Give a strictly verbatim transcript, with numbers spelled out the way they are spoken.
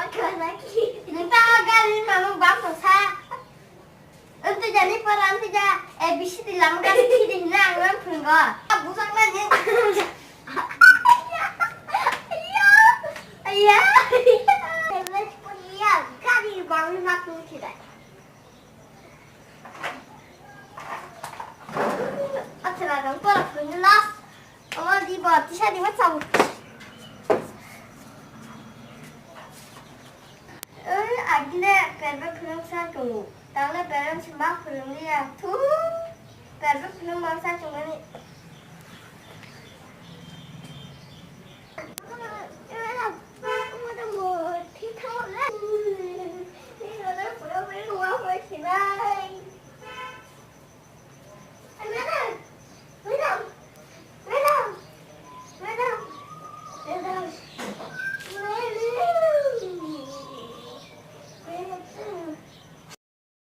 Nung ta gari mamung bang tong sa. Wng twi jani pora wng twi ja, A B C D lama gari khidi hina ang nang phungo. Bujak na ni. Ayya. Ayya. Gari bang mak ni khidai. Athela rang pora phungo last. Omo di bo tisa di ma chau. Oi, agile perbe phunung sa tongo. Tangle parents ma phunung liya. Thu. Perbe phunung ma sa tongo ni.